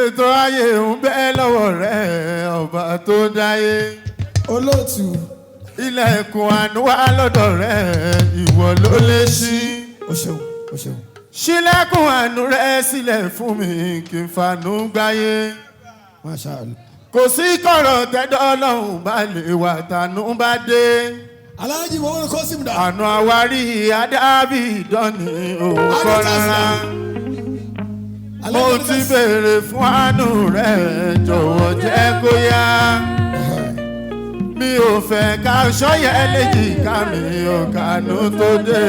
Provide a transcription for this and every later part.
Ètò ayé ń bẹ lọ́wọ́ rẹ̀, ọba tó dáyé. Olóòtú. Ilẹ̀kùn àánú wà lọ́dọ̀ rẹ̀, ìwọ ló lè ṣí. O ṣeun, o ṣeun. Ṣílẹ̀kùn àánú rẹ̀ sílẹ̀ fún mi kí n fanú gbáyé. Masha Allah. Kò sí kọ̀rọ̀ tẹ́dọ̀ Ọlọ́run bá lè wà tànú bá dé. Alhaji Muhammad Kosim da. Àánú àwárí adábì ìdánì òun kọ́ rárá. Mo ti béèrè fún àánú rẹ̀, jọ̀wọ́ jẹ́ kó yá. Mi ò fẹ́ ká ṣọ́yẹ́ léjìká mi ò kànú tó dé.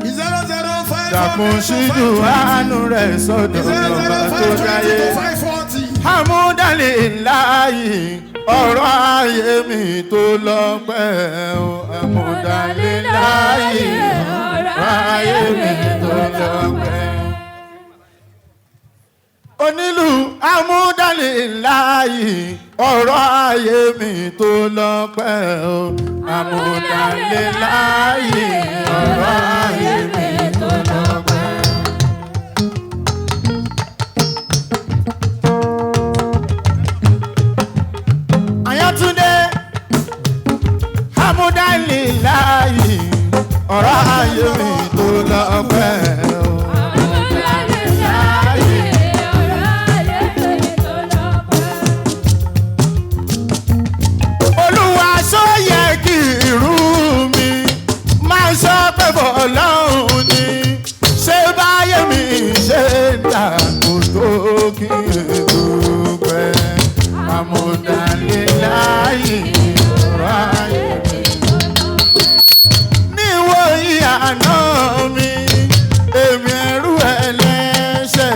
005. Dàkún ṣíjú àánú rẹ̀ sọ́dọ̀ zero ọba zero tó five twenty dáyé. to 540. Àmúdálélàyé ọ̀rọ̀ ayé mi tó lọ́pẹ́ o. Àmúdálélàyé ọ̀rọ̀ ayé mi tó lọ́pẹ́. Onílù, àmúdálélàyé ọ̀rọ̀ ayé mi tó lọ́pẹ́ o. Àmúdálélàyé ọ̀rọ̀ ayé mi tó lọ́pẹ́. Àyàntúndé, amúdálélàyé ọ̀rọ̀ ayé mi tó lọ́pẹ́ o. Àmúdálélàyé ọ̀rọ̀ ayé mi tó lọ́pẹ́. Olúwa, ṣó yẹ kí irú mi máa sọ pé bọ́lọ́hún ni? Ṣé báyé mi ṣe ń dà kó tó kí n dúpẹ́? Àmúdálélàyé ọ̀rọ̀ ayé mi. Níwò ìyànà mi, èmi ẹrú ẹlẹ́ṣẹ̀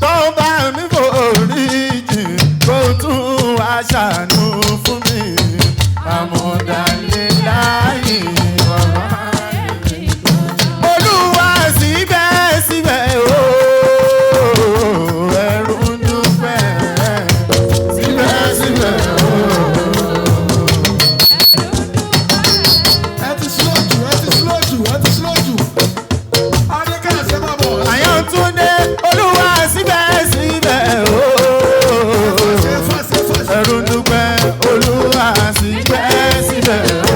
tó bá mi forí jì, kó tún wá ṣàánú fún mi. Àmúdálélàyé ọ̀rọ̀ ayé mi. Olúwa, síbẹ̀síbẹ̀ o, ẹrú ń dúpẹ́ síbẹ̀síbẹ̀ o. Ẹ ti slow jù, ẹ ti slow jù, ẹ ti slow jù. Adékẹ́ àṣẹ máa bọ̀. Àyàntúndé, Olúwa, síbẹ̀síbẹ̀ o. Ṣé fàṣẹ fàṣẹ. Ẹrú dúpẹ́, Olúwa, síbẹ̀síbẹ̀ o.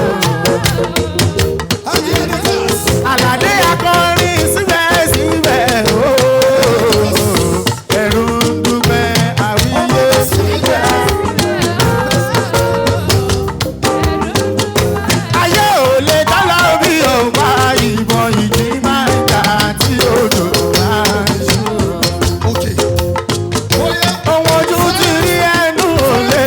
Ajé Adékẹ́ àṣẹ. Àlàdé akọrin, síbẹ̀síbẹ̀ o. Ẹrú dúpẹ́, àwíyé síbẹ̀. Ayé ò lè dọ́là bí ọ̀pá ìbọn, ìjì máa ń jà tí òjò máa ń ṣú. Okay. Bóyá Ohun ojú ti rí, ẹnu ò lè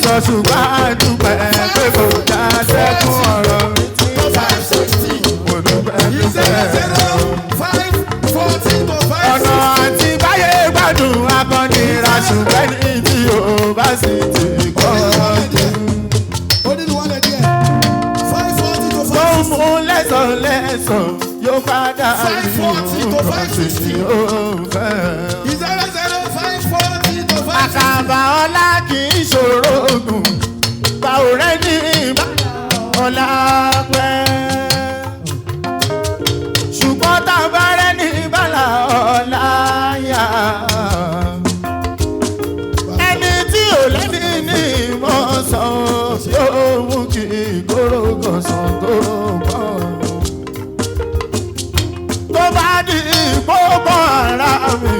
sọ, ṣùgbọ́n àdúpẹ́ pé kò já sẹ́kún ọ̀rọ̀ mi tí to 560. mo dúpẹ́ Zero dúpẹ́. 0540 to five Ọ̀nà sixty. àti báyé gbádùn akọ́nira, ṣùgbọ́n ní tí o bá sì ti kọ́. Onílùwalẹ̀ díẹ̀. 540 to Tó 560. mú lẹ́sàn-lẹ́sàn yóò padà rí 540 to nǹkan 560. tí ó fẹ́. 00540 to 560. Àkàbà ọlá kì í ṣòro ogun, báwo rẹ ní ìbá ọlá pẹ́. Ṣùgbọ́n tá a bá rẹ ní ìbálà ọlá yá. Ẹni tí ò lẹ́ni ní ìmọ̀ sàn yóò mú kí ìkóró kan sàn tó pọ̀. Tó bá di ìpópọ̀ ara mi,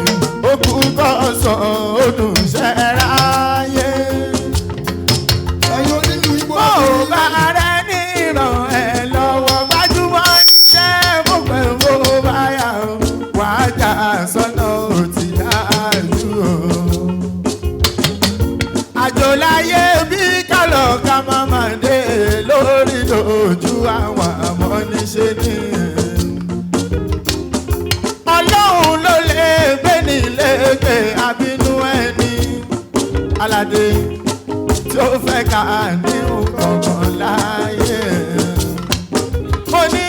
ó kú kọ́ sàn ó dùn ṣẹ́ráyé. Ẹ̀yin onílù Igbo. Bó o bá rẹ ní ìràn ẹ̀ lọ́wọ́, gbajúmọ̀ iṣẹ́ bó pẹ́ bó bá yà ó, wàá jà sọ́nà ó ti dájú o. Àjò láyé bí kálọ̀ ká má má dé lórí lójú àwọn àmọ́ níṣe ní. Ọlọ́run ló lè gbé nílé gbé àbínú ẹni aládé tí ó fẹ́ ká ní nǹkan láyé. Mo ní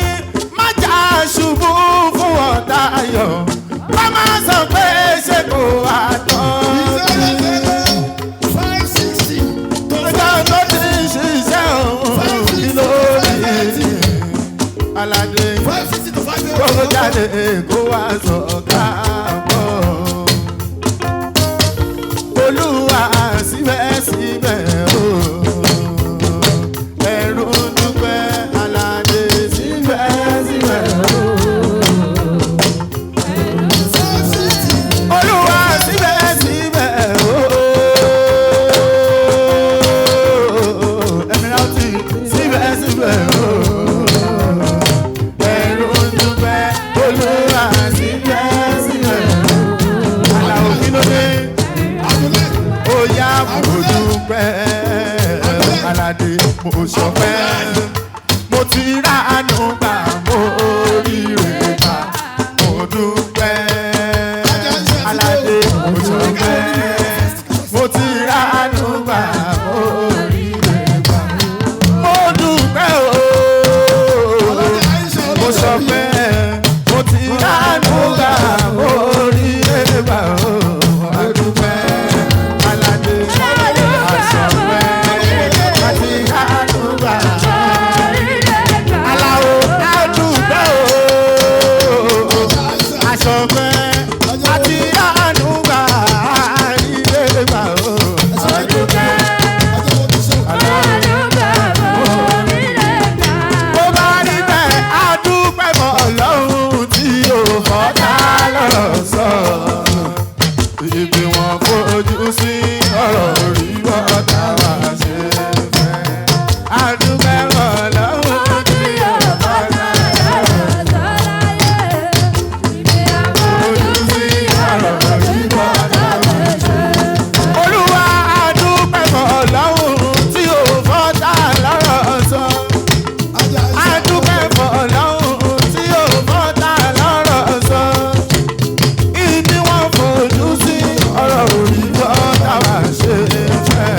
má jà ṣubú fún ọ̀tá ayọ̀, má má sọ pé ṣé kò wá tán. 0560 to Ọjọ́ tó ti ṣiṣẹ́ òun kí ló rí aládé 560 to 580. kó jáde kó wá sọ káàbọ̀. ṣọpẹ́, mo ti ráàánú gbà, mo ríre gbà, mo dúpẹ́. Aládé, mo ṣọpẹ́, mo ti ráàánú gbà, mo ríre gbà, mo dúpẹ́ o. Mo ṣọpẹ́, mo ti ráàánú gbà, mo ríre gbà o, mo dúpẹ́. Aládé, àṣọpẹ́, mo ti ráàánú gbà. Aláwo, àdúpẹ́ o. Aṣọpẹ́, àti ráàánú gbà, ríre gbà o. Bó bá rí bẹ́ẹ̀, á dúpẹ́ mọ́ Ọlọ́run tí ò fọ́tá lọ́rọ̀ sọ. Ibi wọn fojú sí ọ̀rọ̀ orí bọ́tà wá ṣe fẹ́. Á dúpẹ́ mọ́ Ọlọ́run tí ò fọ́tá lọ́rọ̀ sọ. Fojú sí ọ̀rọ̀ orí bọ́tà wá ṣe fẹ́. Olúwa, á dúpẹ́ mọ́ Ọlọ́run tí ò fọ́tá lọ́rọ̀ sọ. Adúpẹ́ fọlọ́hún tí ò fọ́tà lọ́rọ̀ sọ. Ibi wọ́n fojú sí ọ̀rọ̀ òrí bọ́tà wá ṣe fẹ́.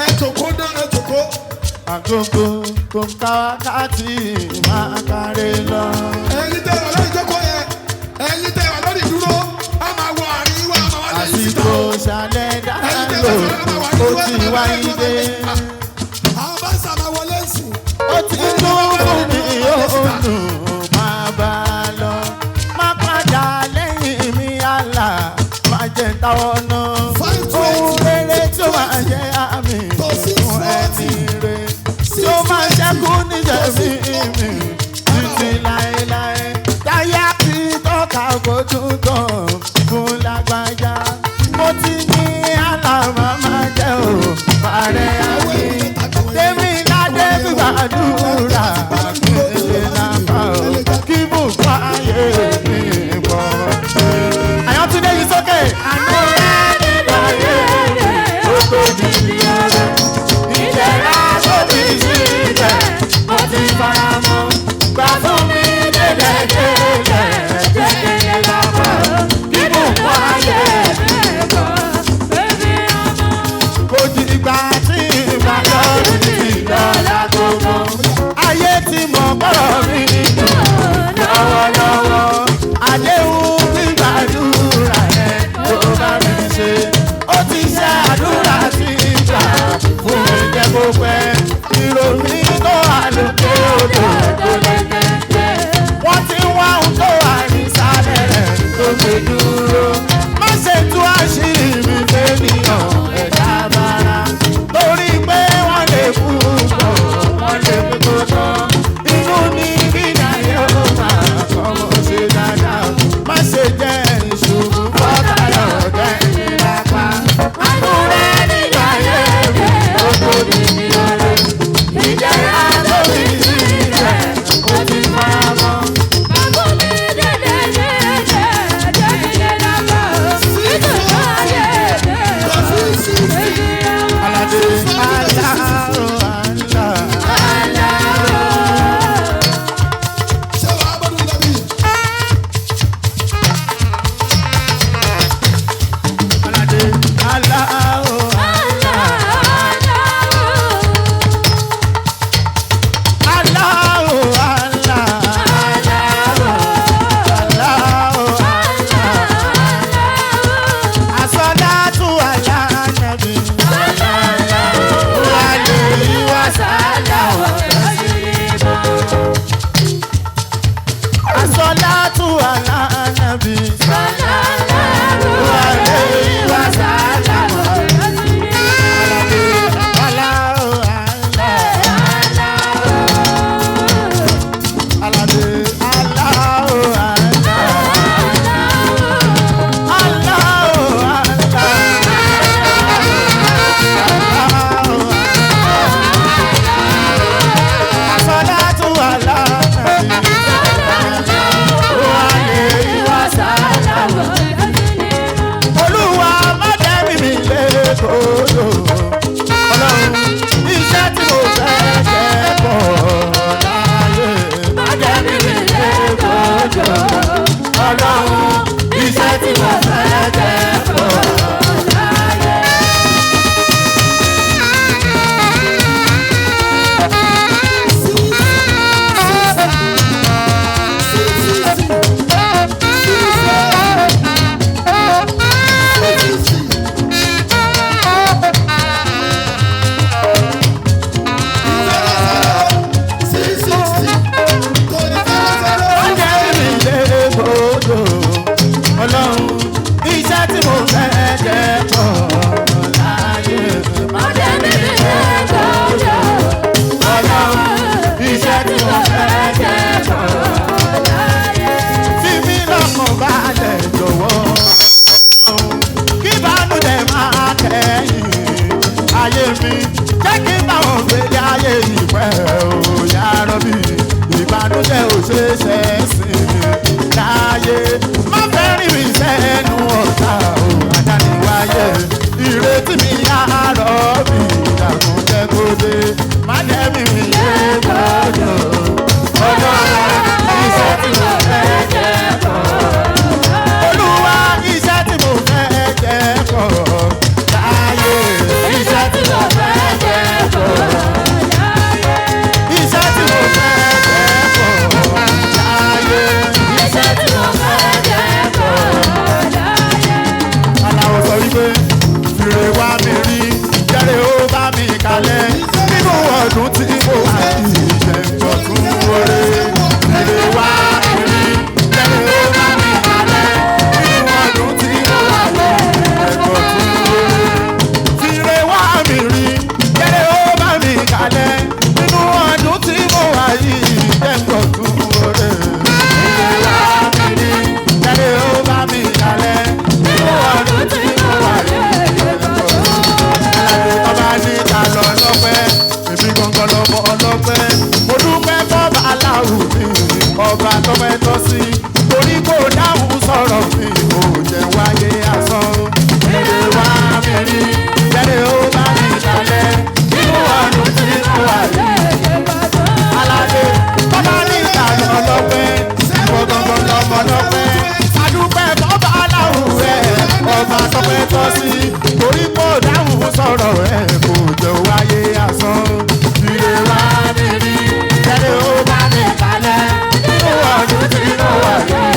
Ẹ jòkó náà, ẹ jòkó. Àgógó tó ń ká wákàtí máa kárẹ̀ lọ. Ẹ̀yin tẹ́ wà lórí ìjókòó yẹn, ẹ̀yin tẹ́ wà lórí ìdúró, a máa wọ àárín wa, a máa wá lẹ́yìn síta. Àsìkò ṣàlẹ̀ dáńlò ó ti wáyé dé. Àwọn bá ń sábà wọlé sí. Ó ti dún fún mi, ó dùn máa bá a lọ. Má padà lẹ́yìn mi àlà, má jẹ́ táwọn náà. Ohun rere tí ó máa jẹ́ àmì fún ẹni rere. Tí ó máa ṣẹ́kù níjẹ̀mí mi títí láéláé. Táyà ti tọ́ka kó tún tàn fún lágbájá. Mo ti ní àlà màmá jẹ́ ò parẹ́. kalẹ̀ nínú ọdún tí mo wà yìí jẹ́ gbọ̀tún oore. Ire wá mi rí jẹ́rẹ́ ó bá mi kalẹ̀ nínú ọdún tí mo wà yìí jẹ́ gbọ̀tún oore. Fire wá mi rí jẹ́rẹ́ ó bá mi kalẹ̀ nínú ọdún tí mo wà yìí jẹ́ gbọ̀tún oore. Ire wá mi rí jẹ́rẹ́ ó bá mi kalẹ̀ nínú ọdún tí mo wà yìí jẹ́ gbọ̀tún oore. Ọba ní ta lọ lọ́pẹ́, èmi gangan lọ́mọ ọlọ́pẹ́. Mo dúpẹ́ fọ́ba aláwù mi, ọba tọ́pẹ́ tọ́ sí. Torí kò dáhùn sọ̀rọ̀ mi, kò jẹ́ wáyé asán. Ire wá mi rí, jẹ́rẹ́ ó bá mi kalẹ̀. Nínú ọdún tí mo wà yìí, aládé. Ọba ní ta lọ lọ́pẹ́, ìwọ gangan lọ́mọ ọlọ́pẹ́. Adúpẹ́ fọ́ba aláwù rẹ̀, ọba tọ́pẹ́ tọ́ sí. Torí kò dáhùn sọ̀rọ̀ ẹ̀ kò jẹ́ wáyé asán. Ire wá mi rí, jẹ́rẹ́ ó bá mi kalẹ̀. Nínú ọdún tí mo wà yìí,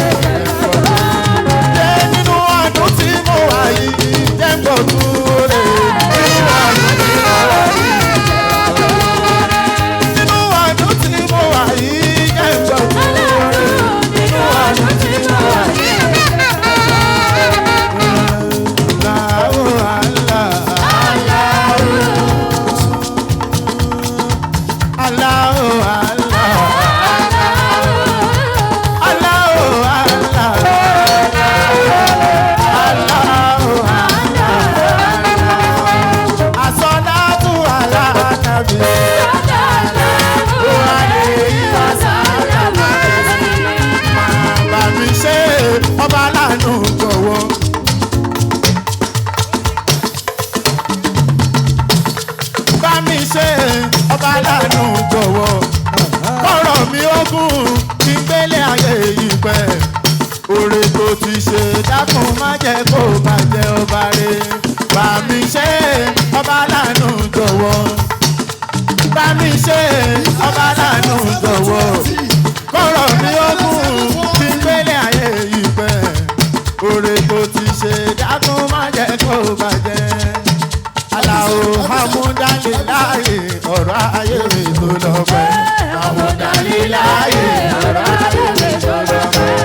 jẹ́ nínú ọdún tí mo wà yìí, jẹ́ ń gbọ̀tún rẹ̀. Nínú ọdún tí mo wà yìí, nínú ọdún tí mo wà yìí, jẹ́ ń gbọ̀tún rẹ̀. Nínú ọdún tí mo wà yìí. Allahu Allah, Allahu Allah, Allahu Allah, Allahu Allah. As-salatu ala nabi, wa alayhi wa sallam. Bá mi ṣe ọba láàánú jọ̀wọ́. Bá mi ṣe ọba láàánú jọ̀wọ́. Kọ̀rọ̀ mi ogun kí n gbélé ayé yìí pẹ́. Oore tó ti ṣe dákun má jẹ́ kó bàjẹ́ ọba rẹ̀. Bá mi ṣe ọba láàánú jọ̀wọ́. Bá mi ṣe ọba láàánú jọ̀wọ́. Kọ̀rọ̀ mi ogun kí n gbélé ayé yìí pẹ́. Oore tó ti ṣe dákun má jẹ́ kó bàjẹ́. Aláwo Hamudalilayi ọ̀rọ̀ ayé mi tó lọ pẹ́. Hamudalilayi ọ̀rọ̀ ayé mi tó lọ pẹ́.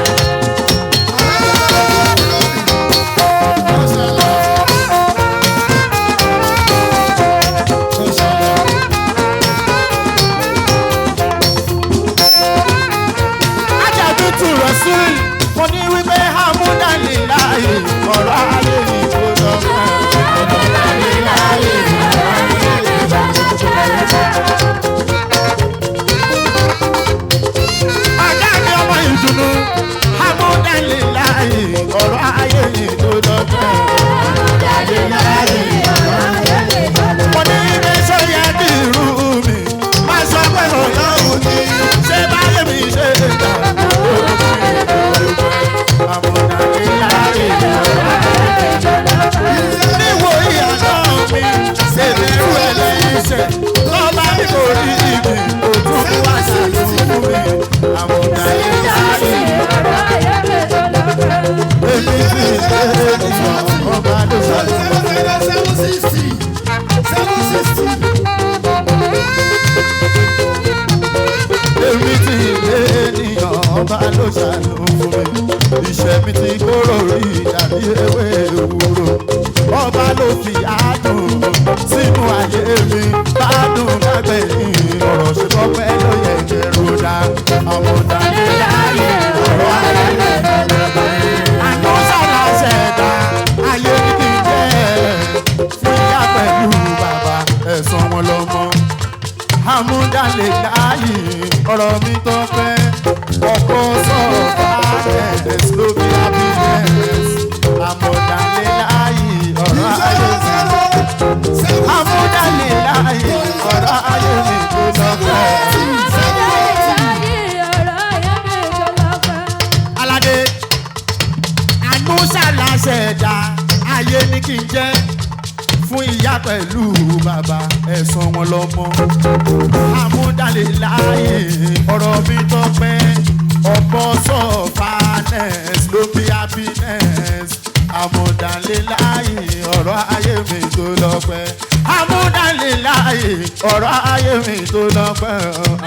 Ajabi tu Rasul, mo ní wípé Hamudalilayi ọ̀rọ̀ ayé mi tó lọ pẹ́. Hamudalilayi ọ̀rọ̀ ayé mi tó lọ pẹ́. Ọ̀gá mi ọmọ ìdùnnú, Hamudalilayi ọ̀rọ̀ ayé mi tó lọ pẹ́. Hamudalilayi ọ̀rọ̀ ayé mi tó lọ pẹ́. Mo ní ilé sọ́yà bí irú mi, má sọ pé ọlọ́run ni, ṣé báyé mi ṣe dà? Hamudalilayi ọ̀rọ̀ ayé mi tó lọ pẹ́. Níwò ìyànà mi, ṣèlérí ẹlẹ́ṣẹ̀, lọ́ba mi kò rí ibi, òtún wá sí fún mi. Hamudalilayi èmi ti ṣe ènìyàn ọba ló ṣàlùfẹ́. Èmi ti lé ènìyàn ọba ló ṣàánú fún mi. Iṣẹ́ mi ti kóró rí dàbí ewé ewúro. Ọba ló fi àádùn sínú ayé mi. Bádùn bágbẹ̀yìn ọ̀rọ̀ ṣe tọ́pẹ́ ló yẹ kẹrù dá. Àmọ̀dá ọ̀rọ̀ ayé mi. Àánú sára ṣẹ̀dá ayé ní kí n jẹ́. Fún ìyá pẹ̀lú bàbá ẹ̀san wọn lọ́mọ amúdálẹ̀ láàyè ọ̀rọ̀ mi tó fẹ́ ọkọ̀ sọ̀rọ̀ ẹ̀ ló bí happiness amúdálẹ̀ láàyè ọ̀rọ̀ ayé mi amúdálẹ̀ láàyè ọ̀rọ̀ ayé mi tó lọ fẹ́. Aládé àánú ṣàlàṣẹ̀dá ayé ní kí n jẹ́ fún ìyá pẹ̀lú bàbá ẹ̀san wọn lọ́mọ. Amúdálẹ̀ láàyè ọ̀rọ̀ mi tọ́pẹ́ ọ̀pọ̀ sọ̀fánẹ́s ló bí happiness. Amúdálẹ̀ láàyè ọ̀rọ̀ ayé mi tó lọ́pẹ́. Amúdálẹ̀ láàyè Amúdàlíláyè ọ̀rọ̀ ayé mi tó lọ́pẹ́.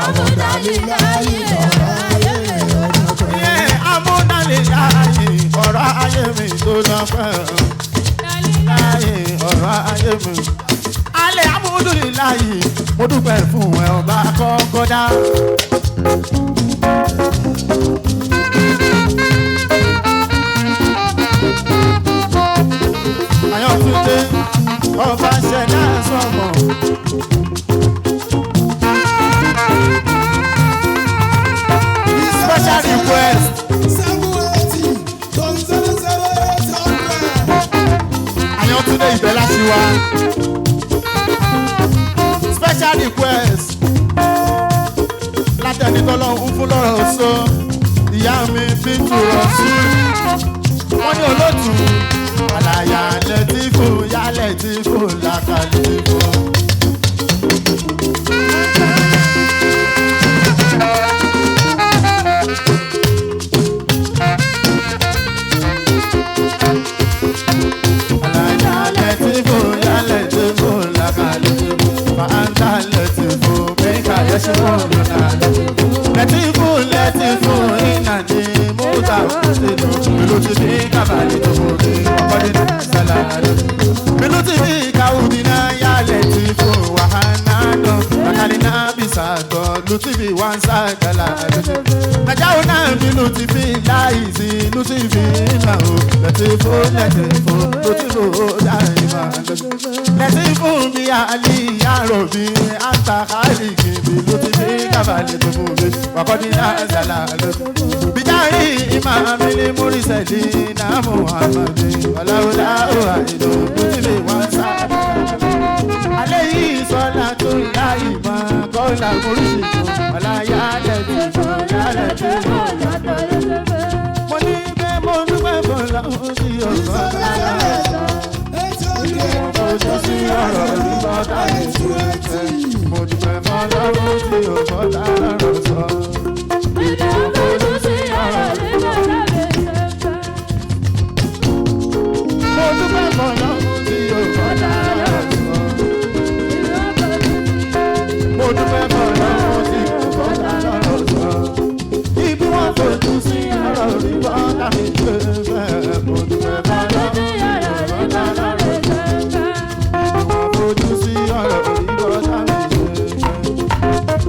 Amúdàlíláyè ọ̀rọ̀ ayé mi tó lọ́pẹ́. Amúdàlíláyè ọ̀rọ̀ ayé mi tó lọ́pẹ́. Láyè ọ̀rọ̀ ayé mi. Alẹ́ amúdùlíláyè mo dúpẹ́ fún ẹ ọba kọ́kọ́ dá. Ayọ̀túndé ọba ṣẹ̀dá sọ̀mọ̀. Special request. 780 to 00800. Ayọ̀túndé ìbẹ́lá sí wa. Special request. Látẹni tọ́lọ́hún fún lọ́rọ̀ sọ. Ìyá mi fi tùrọ̀ sí. Wọ́n ní olóòtú. Àlàyé lẹ́tífù yálẹ̀ tífù làkàlẹ́tífù. Lẹ́tífù yálẹ̀ tífù làkàlẹ́tífù. Fàǹtà lẹ́tífù mẹ́ka yẹ́sùn lọ́nà. Lẹ́tífù lẹ́tífù ìnàdí múta sínú. Ìlú ti bí kábàlì tó forí ọkọ̀dé sálàdé. Ìlú ti bí káwùdí náà yálẹ̀ tífù wàhánà dán. Bàkàlì náà bí sàtọ̀ lùtìbí wá ń sàgàlà lójú. Nàjáwó náà bí lùtìbí láìsí lùtìbí náà o. Lẹ́tífù lẹ́tífù lùtìfù dáìmọ̀ lójú. Lẹ́tífù bí àlì yàrá bí àtàkàlì kìbí lùtìbí kábàlì tó fún mi. Wàkọ́dí náà sàlà lójú. Bíjárì ìmáàmì ní Múrísẹ̀lì náà Mùhàmmadi. Ọ̀làwùlà ò àìlò lùtìbí wá ń sàgàlà lójú. Alẹ́ yìí sọ́lá tó láì máa kọ́lá oríṣiríṣi ọ̀làyà lẹ́tìfò yálẹ̀ tìfò. Mo ní bẹ́ẹ̀ mo dúpẹ́ bọ́lá ó sì ọ̀gá ojú sí ọ̀rọ̀ rí bọ́tà ìṣúrẹ́tẹ̀. Mo dúpẹ́ bọ́lá ó sì ọ̀gá lọ́rọ̀ sọ. Mo dúpẹ́ bọ́lá ó sì ọ̀gá lọ́rọ̀ sọ. Mo dúpẹ́ bọ́lá ó sì ọ̀gá lọ́rọ̀ sọ. Ibi wọn fojú sí ọ̀rọ̀ rí bọ́tà ìṣúrẹ́tẹ̀. Mo dúpẹ́ bọ́lá ó sì ọ̀gá lọ́rọ̀ sọ. Fojú sí ọ̀rọ̀ rí bọ́tà ìṣúrẹ́tẹ̀.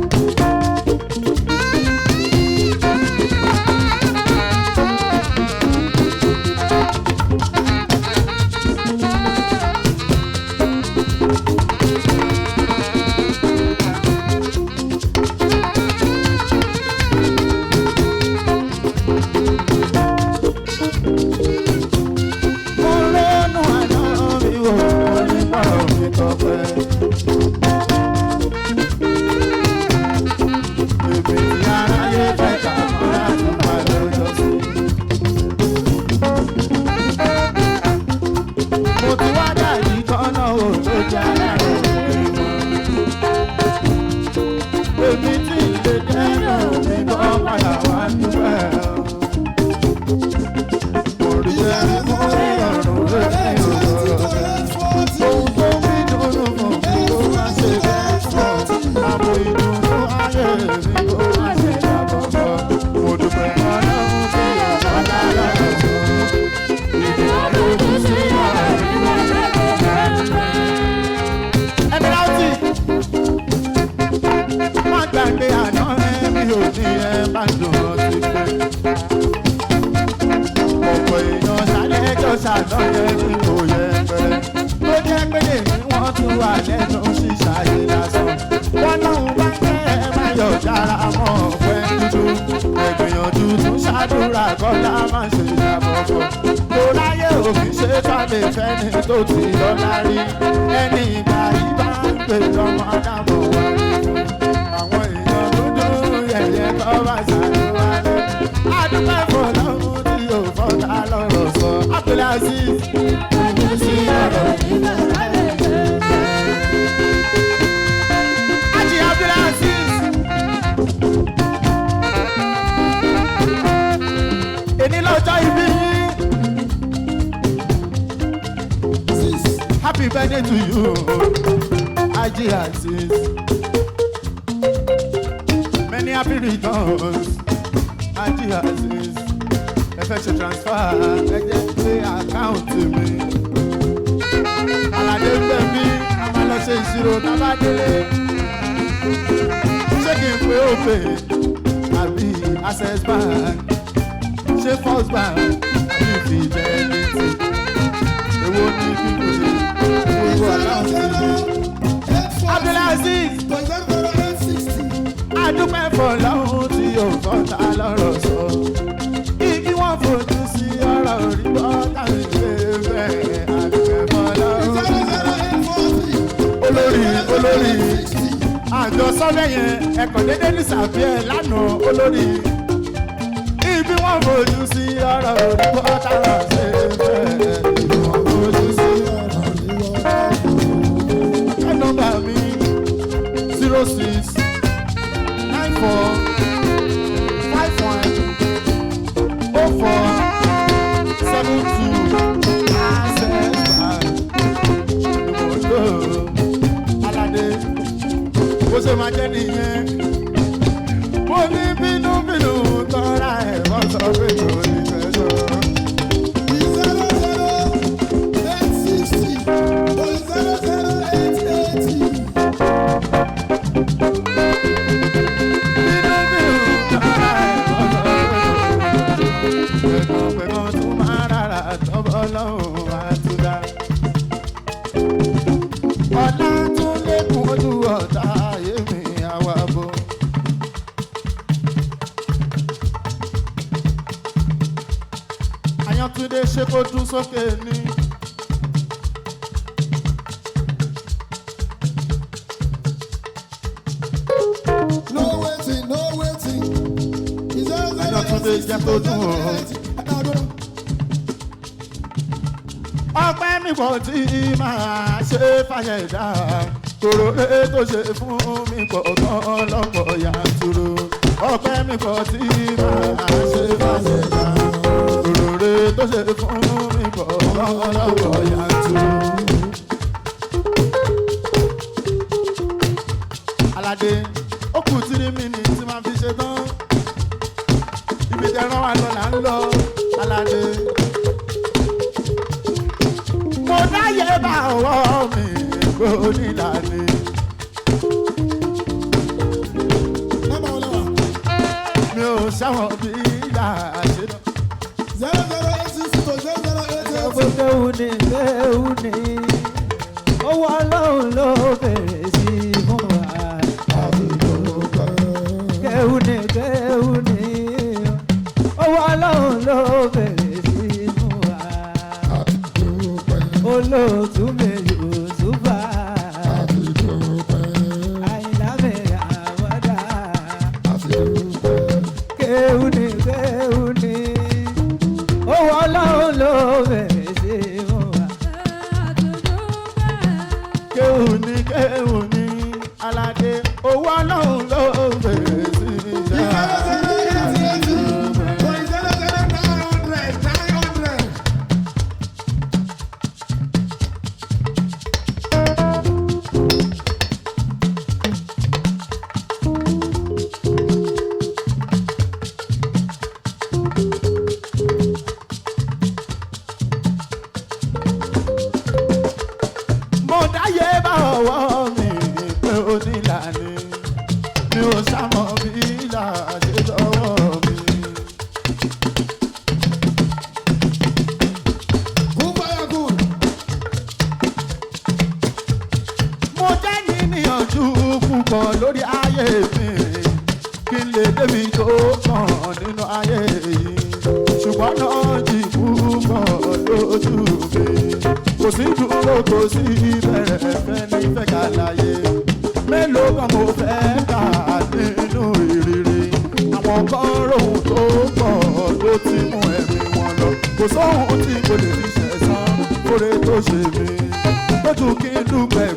Mo lónú àná mi wò ó nípa omi tọpẹ́. Èmi tí aráyé fẹ́ kà mọ́ra tó máa lọ́jọ́ sí. Mo ti wá dàbí kọ́nà ò ló jẹ́ aláàrẹ̀ mi mọ́. Èmi tí ìlé jẹ́ náà mi bọ́ padà wá dúpẹ́. Mo rí ẹni mo rí ọ̀run lórí ọ̀rọ̀. Ohun tó ń bí dùnú fún mi kó má ṣe bẹ́ẹ̀ fún ọ. Àbò ìdùnnú ayé mi kó má ṣe jábọ̀. Mo dúpẹ́ ọlọ́run tí ọ̀gá dára sọ. Ẹ̀mí má gbàgbé àná ẹ̀mí ò ní ẹ bá dùn ọ́ sí pé. Ọ̀pọ̀ èèyàn ṣàlẹ́jọ́ ṣàlọ́yẹ tí kò yẹ pẹ̀rẹ́. Tó jẹ́ pé lè ní wọ́n tún wà lẹ́nu ṣíṣàyè lásán. Wọ́n náà bá kẹ́ ẹ má yọ̀ jára mọ́ ọ̀pẹ́ dúdú. Ẹ̀gbìyànjú tún ṣàdúrà kọ́lá má ṣe ìyàbọ̀bọ̀. Kò láyé òfin ṣe fàmì fẹ́ni tó ti lọ́lá rí. Ẹni ìgbà yìí bá ń pè lọ́mọ ádámọ̀ wá rí fún. Àwọn èèyàn dúdú yẹ̀yẹ́ kọ́ bá ṣàdúrà lẹ́. Adúpẹ́ fọlọ́run tí yóò fọ́ta lọ́rọ̀ sọ. Abdulaziz ojú sí ọ̀rọ̀ yìí. Aji Abdulaziz. Èní lọ́jọ́ ìbí yín. Happy birthday to you. Ají Azeez. Many happy returns. Ají Azeez. Ẹ fẹ́ ṣe transfer, ẹ jẹ́ pé account mi. Àlàdé gbẹ̀mí, a máa lọ ṣe ìṣirò tábà délé. Ṣé kí n pé òfè àbí Access Bank? Ṣé First Bank àbí Fidelity? Èwo ni kí n pè gbogbo account mi? Abdulaziz adúpẹ́ fọlọ́hún tí yóò fọ́ta lọ́rọ̀ sọ. Ibi wọ́n fojú sí ọ̀rọ̀ orí bọ́ táwọn ìgbé bẹ́ẹ̀ adúpẹ́ fọlọ́hún. Olórí olórí àjọ sọ́bẹ̀ yẹn ẹ̀kọ́ dédé ní sàbíẹ̀ lánàá olórí. Ibi wọ́n fojú sí ọ̀rọ̀ orí bọ́ táwọn ṣe bẹ́ẹ̀. Ibi wọ́n fojú sí ọ̀rọ̀ orí bọ́ táwọn. Nọ́mbà mi 0694510472 Access Bank. Ìmọ̀lò Aládé bó ṣe máa jẹ́ nìyẹn. Mo ní bínúbínú tọ́ra ẹ̀ wọ́n sọ pé kò ní fẹ́ sọ. Bínúbínú tọ́ra ẹ̀ wọ́n sọ pé kò ní fẹ́ sọ. Pẹ̀gbọ́n tún máa rárá tọ́bọ̀ lọ́hùn àtúndà. Ọlá tún lékun ojú ọ̀tá ayé mi àwa bò. Àyàntúndé ṣe kó dún sókè ni. No waiting, no waiting. Àyàntúndé jẹ́ kó dún o. Ọpẹ́ mi kò tí máa ṣe fàyẹ̀dá. Tòrò tó ṣe fún mi pọ̀ gan lọ́pọ̀ yanturu. Ọpẹ́ mi kò tí máa ṣe fàyẹ̀dá. Tòrò tó ṣe fún mi pọ̀ gan lọ́pọ̀ yanturu. Aládé, ó kù 3 minutes tí máa fi ṣe tán. Ibi tẹ rán wa lọ là ń lọ, Aládé. Mo dáyé bá ọwọ́ mi kò nílànà. Nọ́mbà wo la wà? Mi ò sáwọn bí ìlà ṣe lọ. 00860 00880. Gbogbo kéwù ni kéwù ni owó ọlọ́run ló bèrè sí fún wa. Kéwù ni kéwù ni owó ọlọ́run ló bèrè sí fún wa. Olóòtú mi Yusufa, Àyìnlá mi Àmọ́dá. Kéwù ni kéwù ni owó ọlọ́run ló bèrè sí fún wa. Kéwù ni kéwù ni Aládé, owó ọlọ́run ló bèrè sí i. 00880 00900 900. Mo dáyé bá ọwọ́ mi pé onílànà mi ò sámọ bí ìlà ṣe lọ́wọ́ mi. Kún fire kún. Mo jẹ́ níníyànjú púpọ̀ lórí ayé mi kí n lè débi tó kàn nínú ayé yìí ṣùgbọ́n náà jì púpọ̀ lójú mi kò sí dúró kò sí bẹ̀rẹ̀ fẹ́ni fẹ́ kà láyé mélòó kan mo fẹ́ kà nínú ìrírí àwọn kan rohun tó pọ̀ ló ti mú ẹ̀mí wọn lọ kò sóhun tí kò lè fi ṣẹ̀san kóre tó ṣe mí lójú kí n dúpẹ́